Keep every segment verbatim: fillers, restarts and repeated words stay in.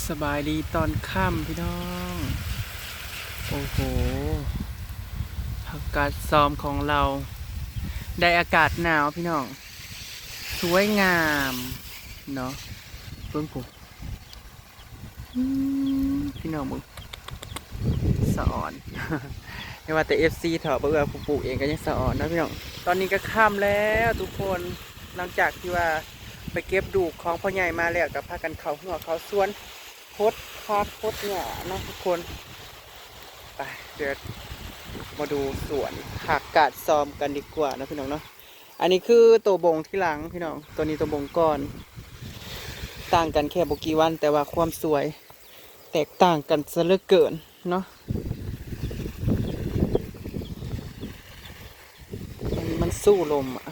สบายดีตอนค่ำพี่น้อง โอ้โห ผักกาดซอมของเรา ได้อากาศหนาวพี่น้อง สวยงามเนาะ เบิ่งพุ้น อืม พี่น้องเบิ่ง สะออน อย่าว่าแต่ เอฟซี เถาะ บ่ว่าผู้ปลูกเองก็ยังสะออนนะพี่น้อง ตอนนี้ก็ค่ำแล้วทุกคน หลังจากที่ว่าไปเก็บดูกของพ่อใหญ่มาแล้ว ก็พากันเข้าหัวเข้าสวน พดผักพดหญ้าเนาะทุกคน ไป เดี๋ยวมาดูสวนผักกาดซอมกันดีกว่านะพี่น้องเนาะ อันนี้คือตัวบ่งที่หลังพี่น้อง ตัวนี้ตัวบ่งก่อน ต่างกันแค่บ่กี่วัน แต่ว่าความสวยแตกต่างกันซะเหลือเกินเนาะ มัน มันสู้ลมอ่ะ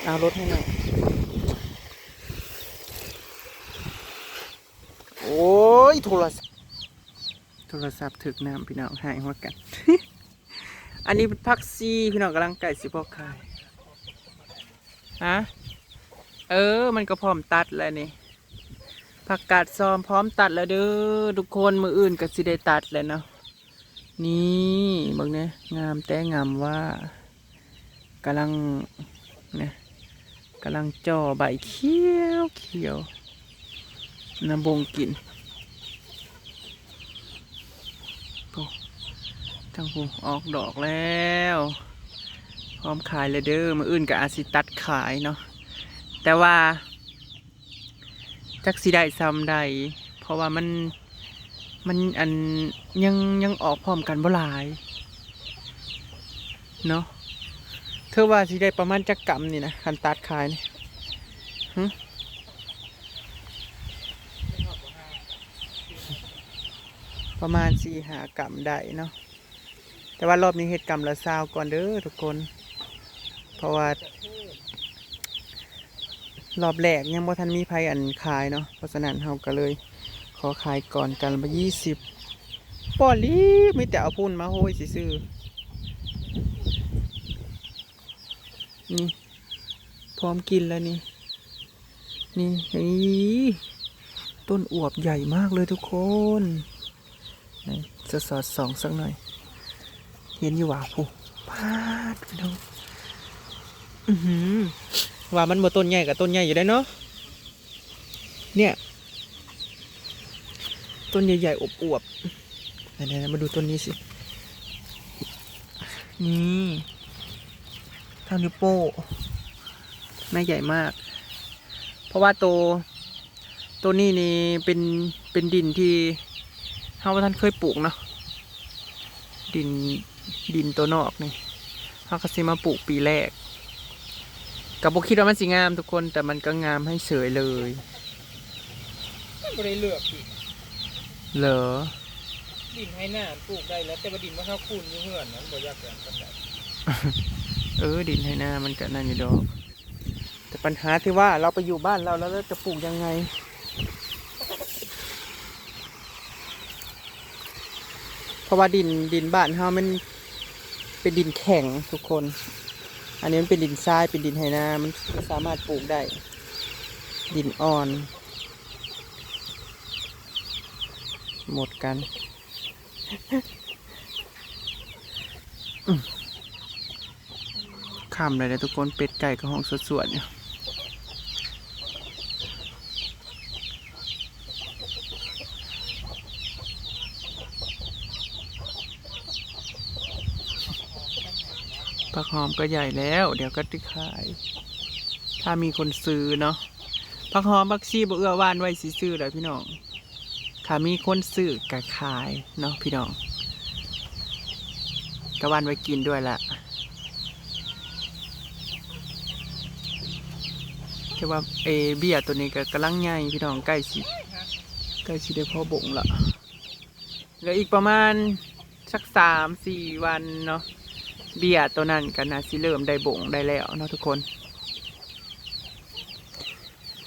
เอารถให้หน่อย โอ้ย โทรศัพท์ โทรศัพท์ถืกน้ำพี่น้อง หายหัวกัน อันนี้เป็นผักชีพี่น้อง กำลังใกล้สิพอขาย ฮะ เออ มันก็พร้อมตัดแล้วนี่ ผักกาดซอมพร้อมตัดแล้วเด้อทุกคน มื้ออื่นก็สิได้ตัดแล้วเนาะ นี่เบิ่งเนี่ย งามแต่งามว่ากำลัง เนี่ย กำลังจ่อใบเขียวเขียว นะ บ่งกิน โอ้ ทั้งผู้ออกดอกแล้ว พร้อมขายเลยเด้อ มื้ออื่นก็อาจสิตัดขายเนาะ แต่ว่า จักสิได้ส่ำใด เพราะว่ามัน มันอัน ยัง ยังออกพร้อมกันบ่หลาย เนาะ เธอว่าสิได้ประมาณจักกำนี่นะ คันตัดขายนี่ หึ ประมาณสี่ห้ากำได้เนาะ แต่ว่ารอบนี้เฮ็ดกำละซาวก่อนเด้อทุกคน เพราะว่า รอบแรกยังบ่ทันมีไผอันขายเนาะ เพราะฉะนั้นเฮาก็เลยขอขายก่อน กำละยี่สิบ ปอลี มีแต่เอาพุ่นมาโฮยซื่อๆ นี่ พร้อมกินแล้วนี่ นี่ นี่ ต้นอวบใหญ่มากเลยทุกคน ไหน สอดส่องสักหน่อย เห็นอยู่หว่า ผู้ ป๊าด พี่น้อง อือหือ ว่ามันบ่ต้นใหญ่กับต้นใหญ่อยู่ได้เนาะ เนี่ย ต้นใหญ่ๆ อวบๆ ไหนๆ มาดูต้นนี้สิ นี่ เท่านิ้วโป้ง แม่ใหญ่มาก เพราะว่าโต โตนี้นี่เป็น เป็นดินที่เฮาบ่ทันเคยปลูกเนาะ ดิน ดินตัวนอกนี่ เฮาก็สิมาปลูกปีแรก ก็บ่คิดว่ามันสิงามทุกคน แต่มันก็งามให้เฉยเลย มันบ่ได้เลือกดิน เหรอ ดินไฮนาปลูกได้แล้ว แต่ว่าดินบ่เฮาคูนอยู่เฮือนนั้นบ่อยากแปลงปานใด เออ ดินไฮนามันก็นั่นอยู่ดอก แต่ปัญหาที่ว่าเราไปอยู่บ้านเราแล้วเราจะปลูกยังไง เพราะว่าดิน ดินบ้านเฮามันเป็นดินแข็งทุกคน อันนี้มันเป็นดินทราย เป็นดินไฮนา มันไม่สามารถปลูกได้ ดินอ่อน หมดกัน อืม ค่ำเลยนะทุกคน เป็ดไก่ก็ฮ้องสวดๆ อยู่ ผักหอมก็ใหญ่แล้ว เดี๋ยวก็จะขาย ถ้ามีคนซื้อเนาะ ผักหอมผักชีบ่เอื้อหว่านไว้ซื่อๆ แล้วพี่น้อง ถ้ามีคนซื้อก็ขายเนาะพี่น้อง ก็หว่านไว้กินด้วยละ แต่ว่า เอ เบี้ยตัวนี้ก็กำลังใหญ่พี่น้อง ใกล้สิ ใกล้สิได้พอบงละ เหลืออีกประมาณสักสามสี่วันเนาะ เบี้ยตัวนั้นก็น่าสิเริ่มได้บงได้แล้วเนาะทุกคน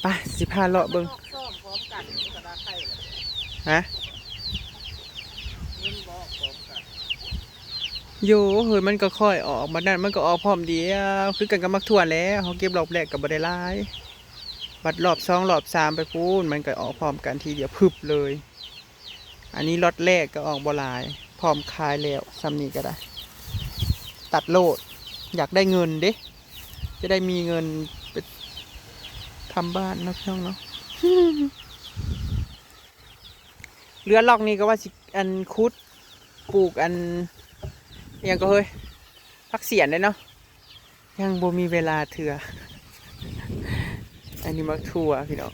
ไป สิพาเลาะเบิ่ง ลอกซ่อมพร้อมกันมันก็ได้ไข่แล้ว ฮะ เงินบอกพร้อมกัน โย เฮ้ย มันก็ค่อยออก บัดนั้นมันก็ออกพร้อมเดียว คือกันกับหมากถั่วแหละ เฮาเก็บรอบแรกก็บ่ได้หลาย บัดรอบสอง รอบสามไปพู้น มันก็ออกพร้อมกันทีเดียว พึบเลย อันนี้ล็อตแรกก็ออกบ่หลาย พร้อมขายแล้ว ส่ำนี้ก็ได้ ตัดโลด อยากได้เงินเด้ จะได้มีเงินไปทำบ้านเนาะพี่น้องเนาะ เหลือล็อกนี้ก็ว่าสิ อัน ขุด ปลูก อัน อิหยังก็เฮ้ย ผักเสียนเด้เนาะ ยังบ่มีเวลาเทื่อ อันนี้หมากถั่วพี่น้อง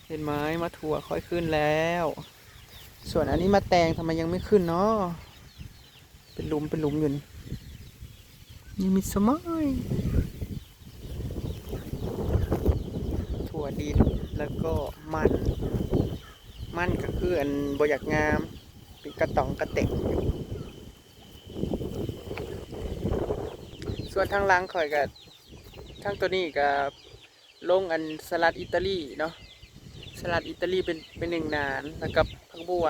เห็นไหม หมากถั่วค่อยขึ้นแล้ว ส่วนอันนี้หมากแตงทำไมยังไม่ขึ้นเนาะ เป็นหลุมเป็นหลุมอยู่นี่ นี่มีสมัย ถั่วดิน แล้วก็มัน มันก็คืออันบ่อยากงาม เป็นกระต๋องกระแต๋งอยู่ ส่วนทางหลังข้อยก็ ทางตัวนี้ก็ลงอันสลัดอิตาลีเนาะ สลัดอิตาลีเป็น เป็นหนึ่งหนาน แล้วก็ผักบัว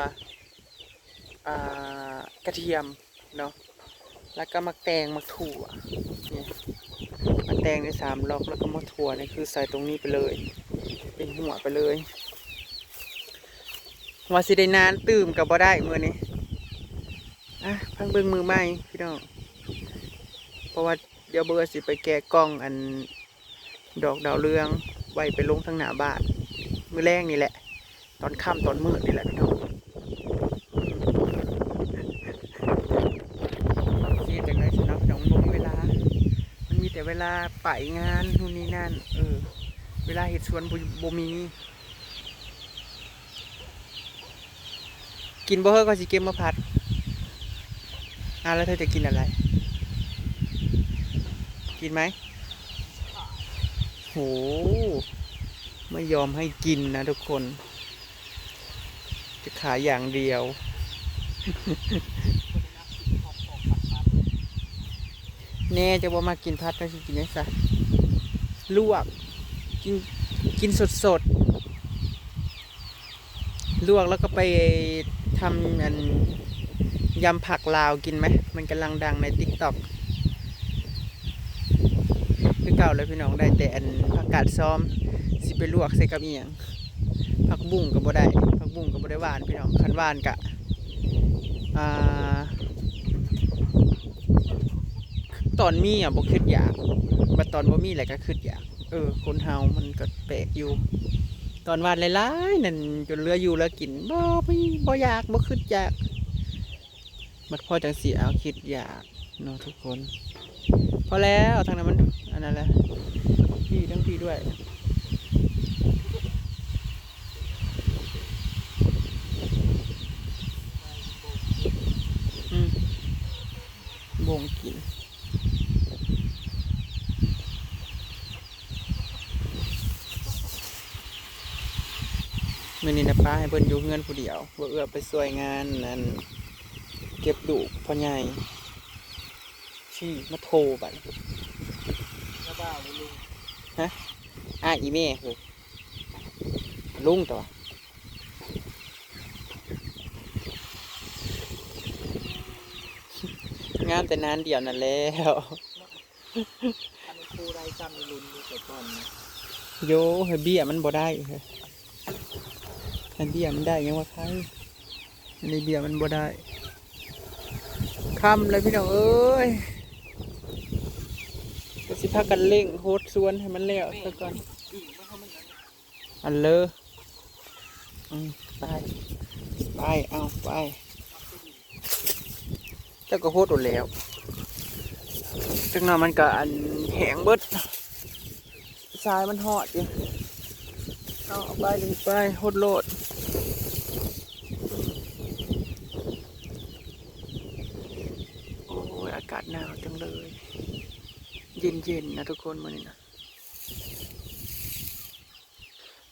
อ่า กระเทียมเนาะ แล้วก็หมากแตง หมากถั่ว นี่ หมากแตงในสามล็อก แล้วก็หมากถั่วนี่คือใส่ตรงนี้ไปเลย เป็นหัวไปเลย ว่าสิได้หนานตื่มก็บ่ได้มื้อนี้ อ่ะ พังเบิ่งมื้อใหม่พี่น้อง เพราะว่าเดี๋ยวเบอร์สิไปแกะกล่องอัน ดอกดาวเรือง ไว้ไปลงทางหน้าบ้าน มื้อแลงนี่แหละ ตอนค่ำตอนมืดนี่แหละพี่น้อง อืม สิเฮ็ดจั่งใด๋สิเนาะพี่น้อง บ่มีเวลา มันมีแต่เวลาไปงานนู่นนี่นั่น เออ เวลาเฮ็ดสวนบ่ บ่มี กินบ่เฮ้ย ข้อยสิเก็บมาผัด อ่ะ แล้วเธอจะกินอะไร กินไหม โห ไม่ยอมให้กินนะทุกคน จะขายอย่างเดียว แน่จะบ่มากินผัด ก็สิกินจั่งซะ ลวก กิน กินสดๆ ลวกแล้วก็ไปทำอัน ยำผักลาวกินไหม มันกำลังดังในติ๊กต็อก คือเก่าเลยพี่น้อง ได้แต่อันผักกาดซ้อม สิไปลวกใส่กับอีหยัง ผักบุ้งก็บ่ได้ ผักบุ้งก็บ่ได้หว่านพี่น้อง คันหว่านกะ อ่า ตอนมีอ่ะบ่คิดอยาก บัดตอนบ่มีแหละก็คิดอยาก เออ คนเฮามันก็แปลกอยู่ ตอนหว่านหลายๆ นั่นจนเหลืออยู่เหลือกิน บ่ บ่ บ่อยาก บ่คิดอยาก บัดพอจั่งสิเอาคิดอยากเนาะทุกคน พอแล้ว ทางนั้นมัน อันนั้นแหละ พี่ทั้งพี่ด้วย อืม บ่งกิน มื้อนี้นะ ป้าให้เพิ่นอยู่เฮือนผู้เดียว บ่เอื้อไปช่วยงานนั่น เก็บลูกพ่อใหญ่ สิมาโทรบัด แล้วบ้าบ่ลุง ฮะ อ้ายอีแม่คือ ลุงตัว งามแต่นานเดียวนั่นแล้ว อันนี้คู่ได้ซ้ำในรุ่นอยู่แต่ก่อนนะ โย ให้เบี้ยมันบ่ได้เฮ้ย ให้เบี้ยมันได้ยังว่าใคร อันนี้เบี้ยมันบ่ได้ ค่ำแล้วพี่น้องเอ้ย ก็สิพากันเร่งโฮดสวนให้มันแล้วซะก่อน อันเลอ อืม ไป ไป เอาไป เจ้าก็โฮดโดนแล้ว จักหน่อยมันก็อันแห้งเบิด ทรายมันฮอดอยู่ เอา เอาไป ดึงไป โฮดโลด โอ้ย อากาศหนาวจังเลย เย็นๆ นะทุกคน มื้อนี้นะ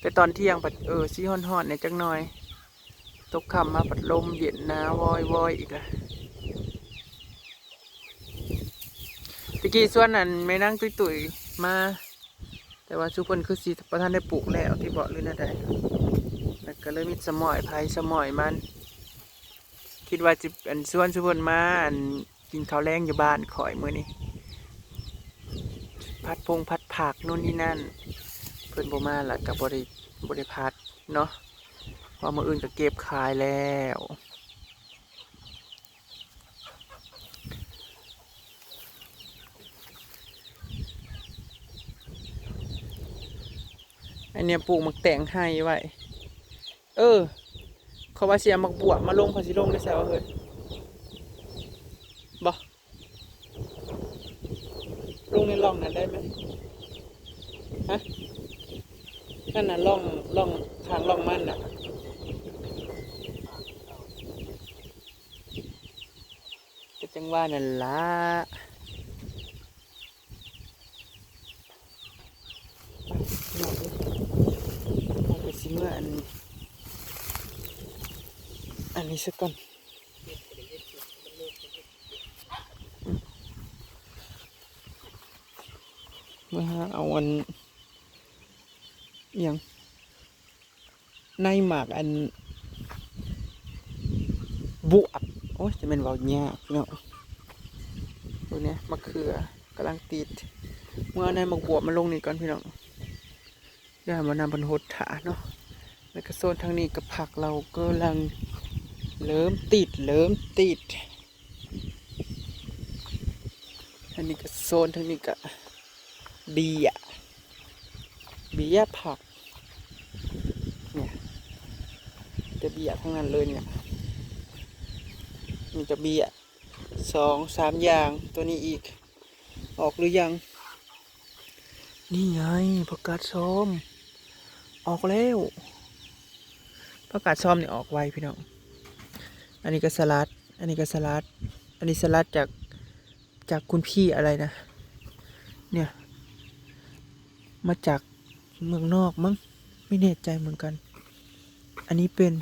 แต่ตอนเที่ยงพัด เออ สิฮ้อนๆ แหน่จักหน่อย ตกค่ำมาพัดลมเย็นหนาววอยๆ อีกละ ตะกี้ชวนอันแม่นางตุ้ยๆ มา แต่ว่าซุเพิ่นคือสิบ่ทันได้ปลูกแล้วติบ่ หรือแนวใด แล้วก็เลยมีสมอยไผสมอยมัน คิดว่าสิอันชวนซุเพิ่นมาอันกินข้าวแลงอยู่บ้านข้อยมื้อนี้ ผัดพงผัดผักนู่นนี่นั่น เพิ่นบ่มาแล้วก็บ่ได้บ่ได้ผัดเนาะ เพราะมื้ออื่นก็เก็บขายแล้ว อันเนี้ยปลูกหมากแตงไฮไว้ เออ เขาว่าสิเอาหมากบวบมาลง เขาสิลงได้ไสวะเฮ้ย บ่ ลงในร่องนั้นได้ไหม ฮะ นั่นน่ะ ร่อง ร่อง ทางร่องมันน่ะ ก็จังว่านั่นล่ะ ไป ไปสิเมื่ออัน อันนี้ซะก่อน เมื่อหาเอาอัน อิหยัง ในหมากอัน บวบ โอ้ย จะแม่นเว้ายากเนาะ เบิ่งแหน่ มะเขือกำลังติด เมื่อเอาในหมากบวบมาลงนี่ก่อนพี่น้อง ย่านว่าน้ำเพิ่นหดถาเนาะ แล้วก็โซนทางนี้ก็ผักเรากำลังเริ่มติด เริ่มติด อันนี้ก็โซนทางนี้ก็เบี้ย เบี้ยผัก เนี่ย แต่เบี้ยทั้งนั้นเลยเนี่ย มีแต่เบี้ย สองสามอย่าง ตัวนี้อีก ออกหรือยัง นี่ไง ผักกาดซอม ออกแล้ว ผักกาดซอมนี่ออกไวพี่น้อง อันนี้ก็สลัด อันนี้ก็สลัด อันนี้สลัดจาก จากคุณพี่อะไรนะ เนี่ย มาจากเมืองนอกมั้ง ไม่แน่ใจเหมือนกัน อันนี้เป็น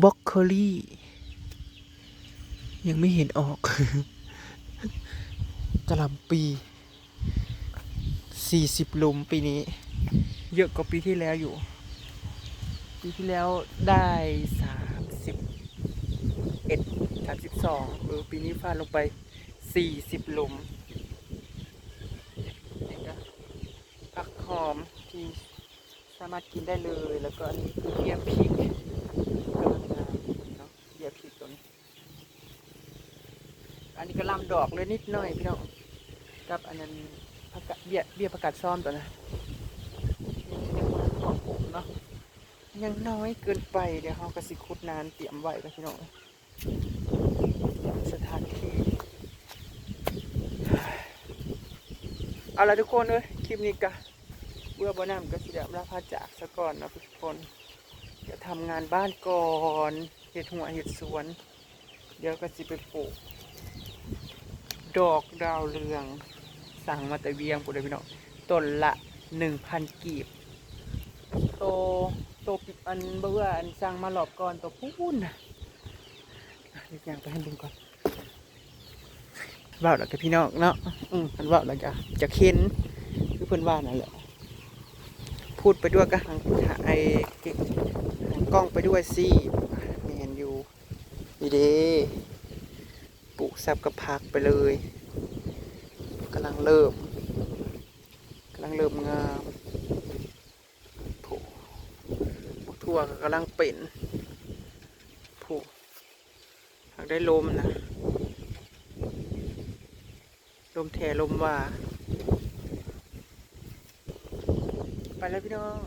บรอกโคลี ยังไม่เห็นออก กะหล่ำปี สี่สิบหลุมปีนี้ เยอะกว่าปีที่แล้วอยู่ ปีที่แล้วได้ สามสิบเอ็ด สามสิบสอง เออ ปีนี้ฟาดลงไป สี่สิบหลุม นี่ก็ผักหอมที่สามารถกินได้เลย แล้วก็อันนี้คือเบี้ยพริก กำลังงามเนาะ เบี้ยพริกตัวนี้ อันนี้ก็ลำดอกเลยนิดหน่อยพี่น้อง กับอันนั้นผักกาด เบี้ย เบี้ยผักกาดซอมตัวนะ ยังบ่ทันพร้อมปลูกเนาะ ยังน้อยเกินไป เดี๋ยวเราก็สิขุดนานเตรียมไว้แล้วพี่น้อง เตรียมสถานที่ เอาละทุกคนเอ้ย คลิปนี้ก็เบื่อบ่น้ำก็สิได้ลาพาจากซะก่อนเนาะทุกคน จะทำงานบ้านก่อน เฮ็ดหัวเฮ็ดสวน เดี๋ยวก็สิไปปลูก ดอกดาวเรือง สั่งมาแต่เวียงพู้นเด้อพี่น้อง ต้นละหนึ่งพันกีบ โต โตปิอันเบื่ออันสั่งมารอบก่อน โตพู้นน่ะ อ่ะ เดี๋ยวย่างไปให้เบิ่งก่อน เว้าแล้วกับพี่น้องเนาะ อืม เพิ่นเว้าแล้วก็จะเห็น คือเพิ่นว่านั่นแหละ พูดไปด้วยก็หัน ไอ้ เก็บ หันกล้องไปด้วยสิ แม่นอยู่ นี่เด้ ปลูกสับกับผักไปเลย กำลังเริ่ม กำลังเริ่มงาม ผู้ บักถั่วก็กำลังเป็น ผู้ หากได้ลมนะ ลมแท้ลมว่า ไปแล้วพี่น้อง